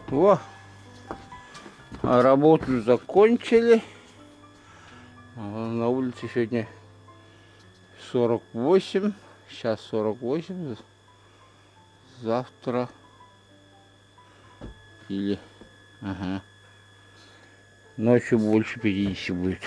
Во, работу закончили. На улице сегодня 48, сейчас 48, завтра или ага, ночью больше 50 будет.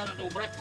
Надо убрать.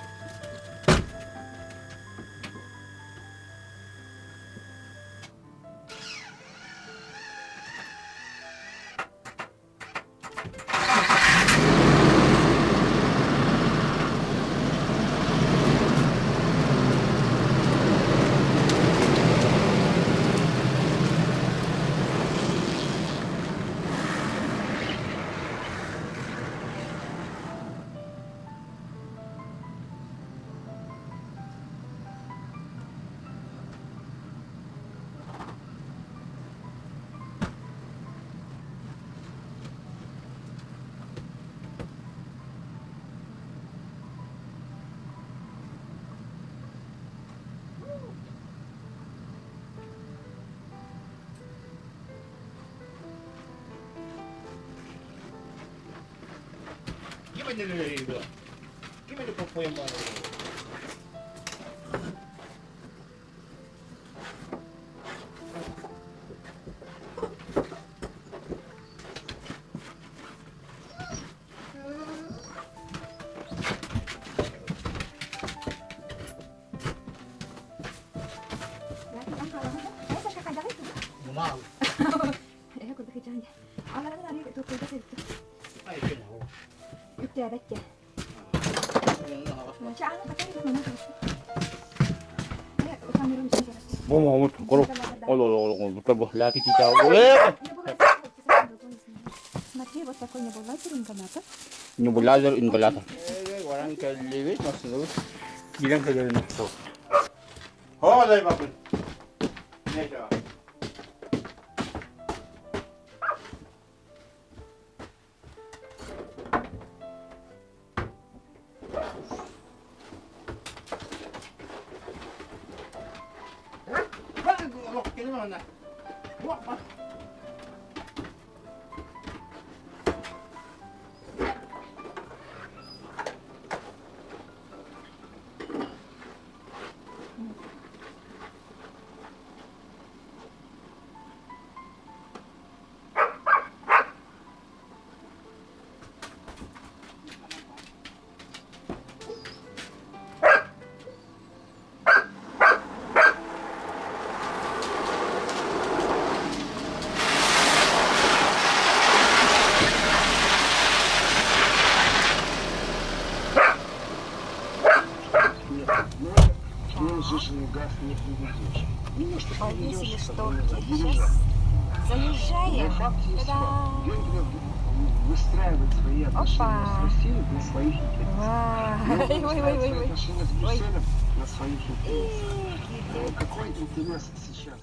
Смотри, вот такой небулайзер, ингалятор. Небулайзер, ингалятор. Киирэн кэлэрин Повесили шторки. Сейчас заезжаем. Та-дам! Выстраивать свои отношения Опа. с Россией на своих интересах. Вау! Ой, ой, ой, ой, ой. Отношения с Брюсселем на своих интересах. Эй, Какой интерес сейчас?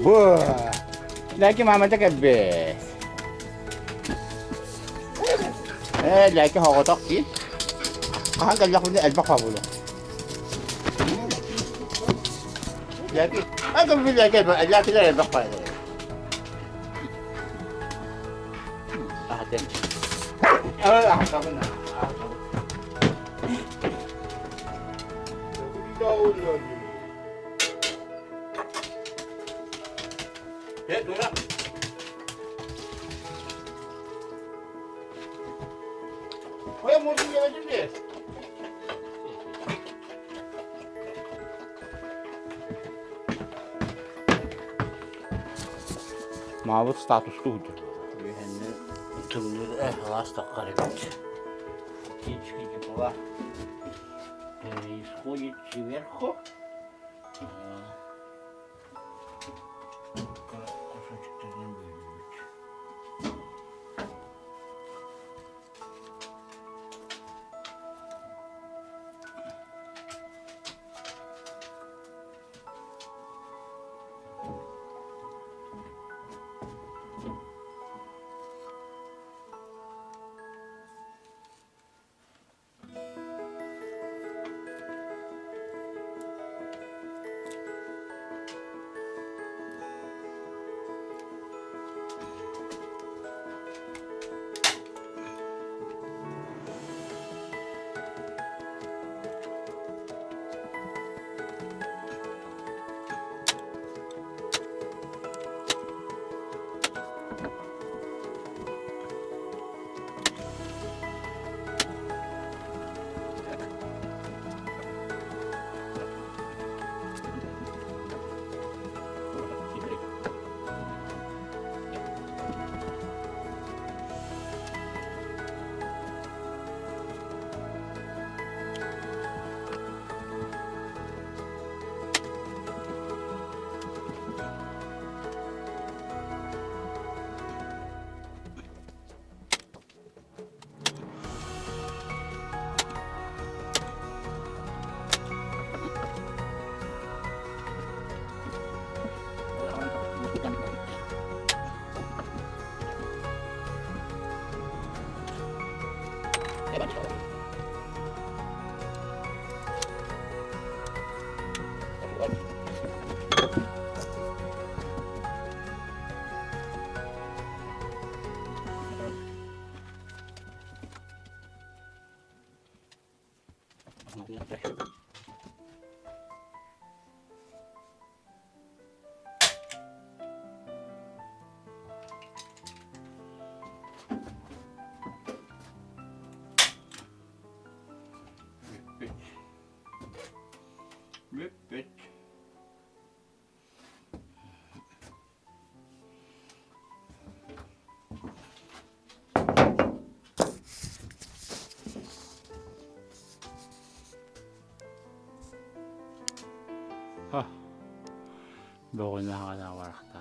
Бу! Ләки маамата кэлбит. Ээ, ләки хоҕотох дии. Хаһан кэллэхпинэ элбэх хобулу. Ләки, а ләки, ләкилер элбэх баайдар. Аһатен. Аһатабын. Маабыт статустуу сылдьар. Үөһэнни тымныы сылаас таххар эбит. Птички тепла исходит сверху. Кусочектарынан бөлүнүбүт. Бүппүт. Бүппүт. Бөҕөнү хаҕана барахтар.